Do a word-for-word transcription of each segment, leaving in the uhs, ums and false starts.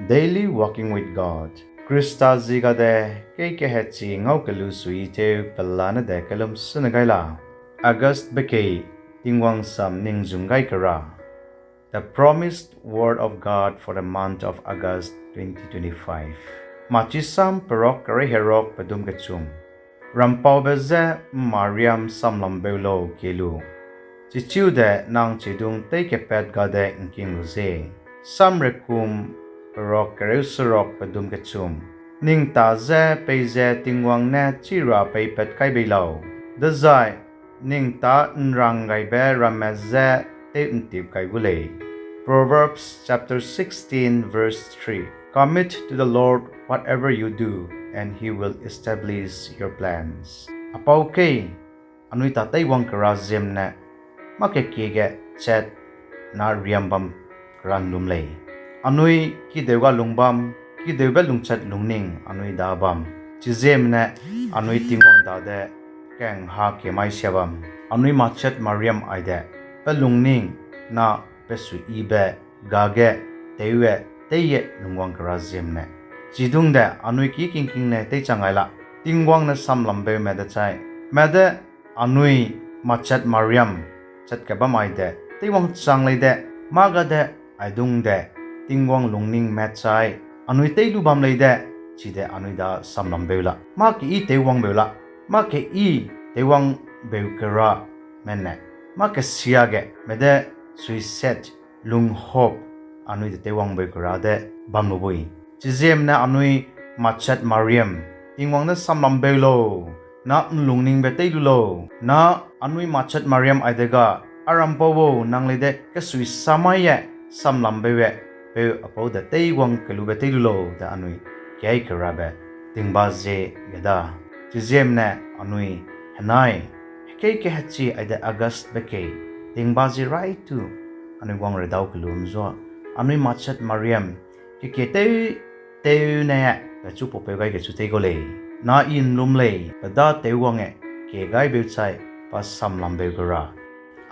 Daily Walking with God. Khrista zi gade keî kehechi ngau kelu suitew pelane de kelum sene gai la. August bekei, Tingwang sam ning zung gai kera. The promised word of God for the month of August twenty twenty-five. Machisam perok kerei herok pedum kechum. Rampaube je Mariam samlambeu lau kie lu. Chichiu de nang chidung tei kepat gade ngking lu ze. Samrekum perok kereu serok pedum kechum. Ning ta je peize Tingwang ne chi ra peipat kai bei lau. Dezai ning ta nrang gaibe ramme je tei ntip kai gu lei. Proverbs chapter sixteen verse three. Commit to the Lord whatever you do, and he will establish your plans. Apau kei, anui ta teiwang kera ziemne, mâ kekie ge chat na riam bam kera nlum lei. Anui kideu ga lung bam, kideube lungchat lungning anui da bam. Chiziemne anui Tingwang dade kengha kemai sia bam. Anui machat mariam aide, pe lungning na pe suiyibe gage, teiwe teiye lungwang kera ziemne. Chidung de anui ki kingkingne teichang gai la, Tingwang ne samlambeume de chai. Mede anui machat mariam chat kebam aide, teiwang chang lei de, mâ gade aidung de, Tingwang lungning me chai, anui tei lu bam lei de, chide anui da samlambeu la. Mâ keyi teiwangbeu la, mâ keyi teiwangbeu kera mene, mâ kesia ge mede suiset, lunghop, anui de teiwangbeu kera de bam lu bui. Chiziemne anui machat mariam, Tingwang ne samlambeu lau, na nlungningbe tei lu lau, na anui machat mariam aide ga, a Rampau bau nang lei de kesui samai ye samlambeu e, peu apau de teiwang kelube tei lu lau de anui kiai kerabe tingba zie ge da. Chiziemne anui henai, hekei kehechi aide August bekei, tingba zie raitu anui wang redau kelum zua, anui machat mariam, kekie tew, tew ne, pechu paupeu gai kechu tei gau lei. Na i nlum lei, pe da teiwang e, kie gaibeu chai, pa samlambeu kera.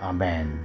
Amen.